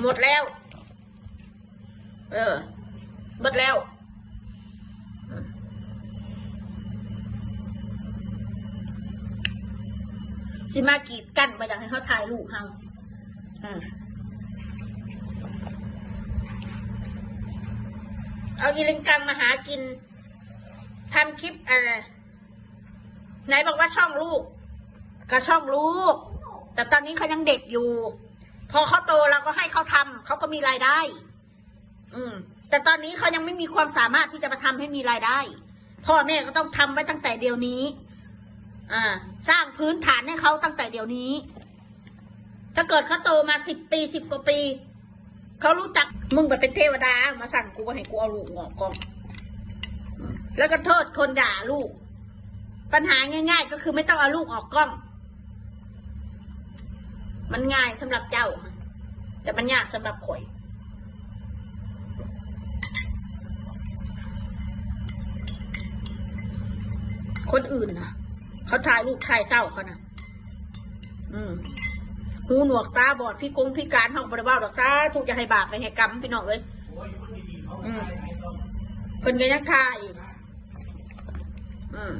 ໝົດແລ້ວ ເອີ ໝົດແລ້ວ ຊິມາກີດກັ້ນ ບໍ່ຢາກໃຫ້ເຮົາຖ່າຍລູກເຮົາ ເອົາອີລິງກັງມາຫາກິນ ທຳຄລິບ ເອີ ໄນບອກວ່າຊ່ອງລູກ ກໍຊ່ອງລູກ ແຕ່ຕອນນີ້ເຂົາຍັງເດັກຢູ່ ພໍເຂົາໂຕ ເຮົາກໍໃຫ້ເຂົາທຳ ເຂົາກໍມີລາຍໄດ້ ອືມ ແຕ່ຕອນນີ້ເຂົາຍັງໄມ່ມີຄວາມສາມາດທີ່ຈະມາທຳໃຫ້ມີລາຍໄດ້ ພໍ່ແມ່ກໍຕ້ອງທຳໄວ້ຕັ້ງແຕ່ດຽວນີ້ ອ່າ ສ້າງພື້ນຖານໃຫ້ເຂົາຕັ້ງແຕ່ດຽວນີ້ ຖ້າເກີດເຂົາໂຕມາສິບປີ ສິບກວ່າປີ ເຂົາຮູ້ຈັກ ມຶງໄປເປັນເທວະດາ ມາສັ່ງກູບໍ່ໃຫ້ກູເອົາລູກອອກກ້ອງ ແລ້ວກໍໂທດຄົນດ່າລູກ ປັນຫາງ່າຍໆ ກໍຄືໄມ່ຕ້ອງເອົາລູກອອກກ້ອງ ມັນງ່າຍສຳລັບເຈົ້າ ແຕ່ມັນຍາກສຳລັບຂ້ອຍ ຄົນອື່ນນະ ເຂົາຖ່າຍລູກຖ່າຍເຕົ້າເຂົານະ ອືມ ຫູໜວກຕາບອດ ພິກົງພິການ ເຮົາກໍບໍ່ໄດ້ເວົ້າດອກ ສາທຸ ຢ່າໃຫ້ບາບໃຫ້ກຳ ພີ່ນ້ອງເອີຍ ອືມ ເພິ່ນກໍຍັງຖ່າຍອີກ ອືມ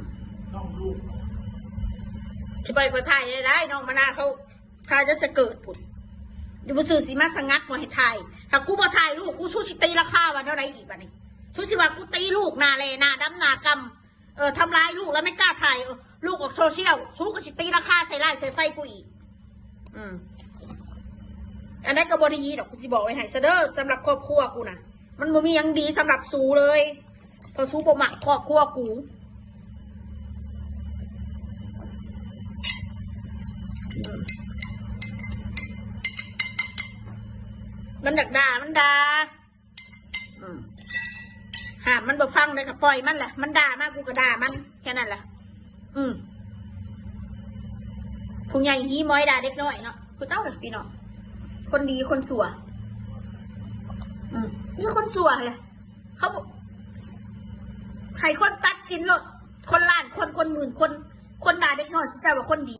ຊິໄປບໍ່ຖ່າຍໄດ້ ນ້ອງມະນາເຂົາຖ່າຍແຕ່ສະເກີດພຸ້ນ ຢູ່ບໍ່ຊື່ຊິມາສະຫງັກບໍ່ໃຫ້ຖ່າຍ ຖ້າກູບໍ່ຖ່າຍລູກກູ ສູຊິຕີລາຄາວ່າແນວໃດອີກບາດນີ້ ສູຊິວ່າກູຕີລູກໜ້າແຫຼ້ໜ້າດຳໜ້າກຳ ເອີ ທຳລາຍລູກແລ້ວໄມ່ກ້າຖ່າຍ ເອີ ລູກອອກໂຊຊຽວ ສູກໍຊິຕີລາຄາໃສ່ຮ້າຍໃສ່ໄຟກູອີກ ອືມ ອັນໃດກໍບໍ່ດີດອກ ກູຊິບອກໄວ້ໃຫ້ຊະເດີ ສຳລັບຄອບຄົວກູນະ ມັນບໍ່ມີຫຍັງດີສຳລັບສູເລີຍ ເພາະສູບໍ່ມັກຄອບຄົວກູ ອືມ ມັນຢາກດ່າ ມັນດ່າ ອືມ ຫ້າມມັນບໍ່ຟັງເດ້ ກໍປ່ອຍມັນແຫຼະ ມັນດ່າມາ ກູກໍດ່າມັນ ແຄ່ນັ້ນແຫຼະ ອືມ ຜູ້ໃຫຍ່ຮີມອຍດ່າເດັກນ້ອຍເນາະ ຄືເກົ່າລະພີ່ນ້ອງ ຄົນດີຄົນຊົ່ວ ອືມ ມີຄົນຊົ່ວແຫຼະ ເຂົາບໍ່ ໃຫ້ຄົນຕັດສິນໂລດ ຄົນລ້ານຄົນ ຄົນໝື່ນຄົນ ຄົນດ່າເດັກນ້ອຍ ຊິເຈົ້າວ່າຄົນດີ